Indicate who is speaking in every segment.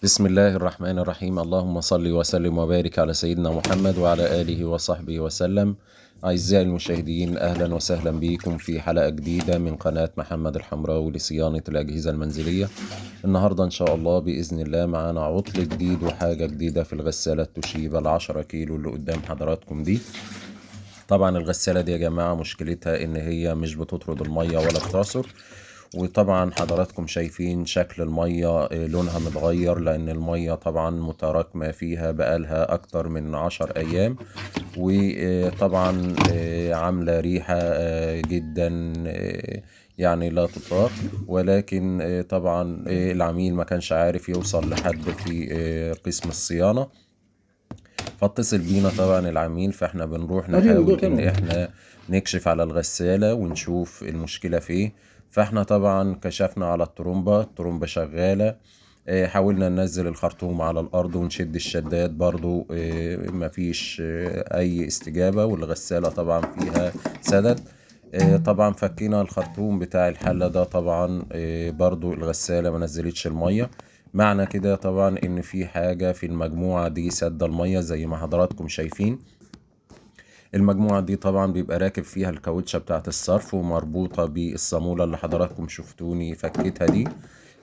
Speaker 1: بسم الله الرحمن الرحيم. اللهم صل وسلم وبارك على سيدنا محمد وعلى آله وصحبه وسلم. أعزائي المشاهدين، أهلا وسهلا بكم في حلقة جديدة من قناة محمد الحمراوي لصيانة الأجهزة المنزلية. النهاردة إن شاء الله بإذن الله معانا عطل جديد وحاجة جديدة في الغسالة التوشيبا 10 كيلو اللي قدام حضراتكم دي. طبعا الغسالة دي يا جماعة مشكلتها إن هي مش بتطرد المية ولا بتعصر، وطبعا حضراتكم شايفين شكل المية لونها متغير لأن المية طبعا متراكمة فيها بقالها أكتر من 10 أيام، وطبعا عاملة ريحة جدا يعني لا تطاق. ولكن طبعا العميل ما كانش عارف يوصل لحد في قسم الصيانة، فاتصل بينا طبعا العميل، فاحنا بنروح نحاول ان احنا نكشف على الغسالة ونشوف المشكلة فيه. فاحنا طبعا كشفنا على الترومبة، الترومبة شغالة، حاولنا ننزل الخرطوم على الارض ونشد الشداد برضو مفيش اي استجابة، والغسالة طبعا فيها سدد. طبعا فكينا الخرطوم بتاع الحلة ده، طبعا برضو الغسالة ما نزلتش المية. معنى كده طبعا ان في حاجة في المجموعة دي سد المية زي ما حضراتكم شايفين. المجموعة دي طبعا بيبقى راكب فيها الكاوتشة بتاعت الصرف ومربوطة بالصامولة اللي حضراتكم شفتوني فكيتها دي.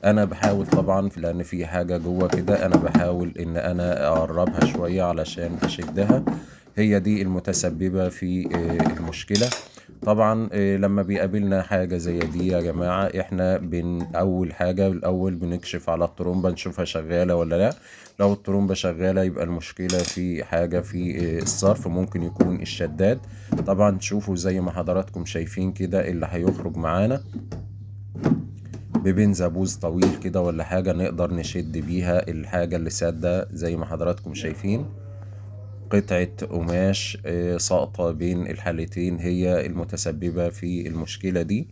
Speaker 1: انا بحاول طبعا لان في حاجة جوه كده، انا بحاول ان انا اقربها شوية علشان اشدها، هي دي المتسببة في المشكلة. طبعا لما بيقابلنا حاجة زي دي يا جماعة، احنا اول حاجة الاول بنكشف على الترومبة نشوفها شغالة ولا لا. لو الترومبة شغالة يبقى المشكلة في حاجة في الصرف، ممكن يكون الشداد. طبعا تشوفوا زي ما حضراتكم شايفين كده اللي هيخرج معانا ببنزبوز طويل كده ولا حاجة نقدر نشد بيها الحاجة اللي سادة. زي ما حضراتكم شايفين قطعة قماش ساقطة بين الحالتين هي المتسببة في المشكلة دي.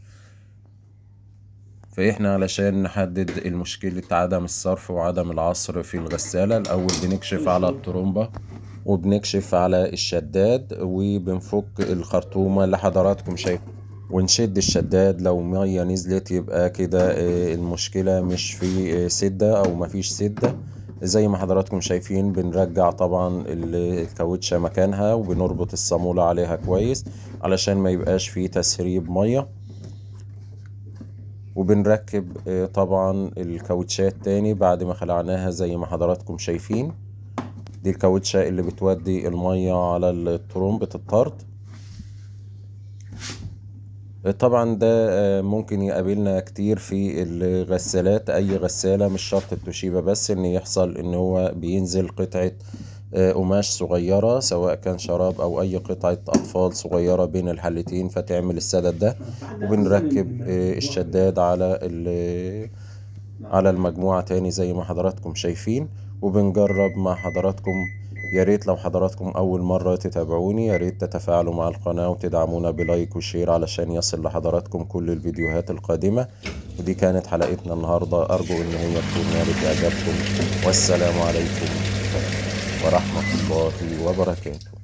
Speaker 1: فإحنا علشان نحدد المشكلة عدم الصرف وعدم العصر في الغسالة، الأول بنكشف على الترومبة وبنكشف على الشداد وبنفك الخرطومة اللي حضراتكم شايفين ونشد الشداد. لو مية نزلت يبقى كده المشكلة مش في سدة أو مفيش سدة. زي ما حضراتكم شايفين بنرجع طبعا الكاوتشة مكانها وبنربط الصامولة عليها كويس علشان ما يبقاش فيه تسريب مية، وبنركب طبعا الكاوتشات تاني بعد ما خلعناها زي ما حضراتكم شايفين. دي الكاوتشة اللي بتودي المية على الترومبة الطرد. طبعا ده ممكن يقابلنا كتير في الغسالات، اي غسالة مش شرط التوشيبا بس، ان يحصل ان هو بينزل قطعة قماش صغيرة سواء كان شراب او اي قطعة اطفال صغيرة بين الحلتين فتعمل السدد ده. وبنركب الشداد على المجموعة تاني زي ما حضراتكم شايفين، وبنجرب مع حضراتكم. يا ريت لو حضراتكم أول مرة تتابعوني يا ريت تتفاعلوا مع القناة وتدعمونا ب like و share علشان يصل لحضراتكم كل الفيديوهات القادمة. ودي كانت حلقتنا النهاردة، أرجو إن هي تكون نالت إعجابكم، والسلام عليكم ورحمة الله وبركاته.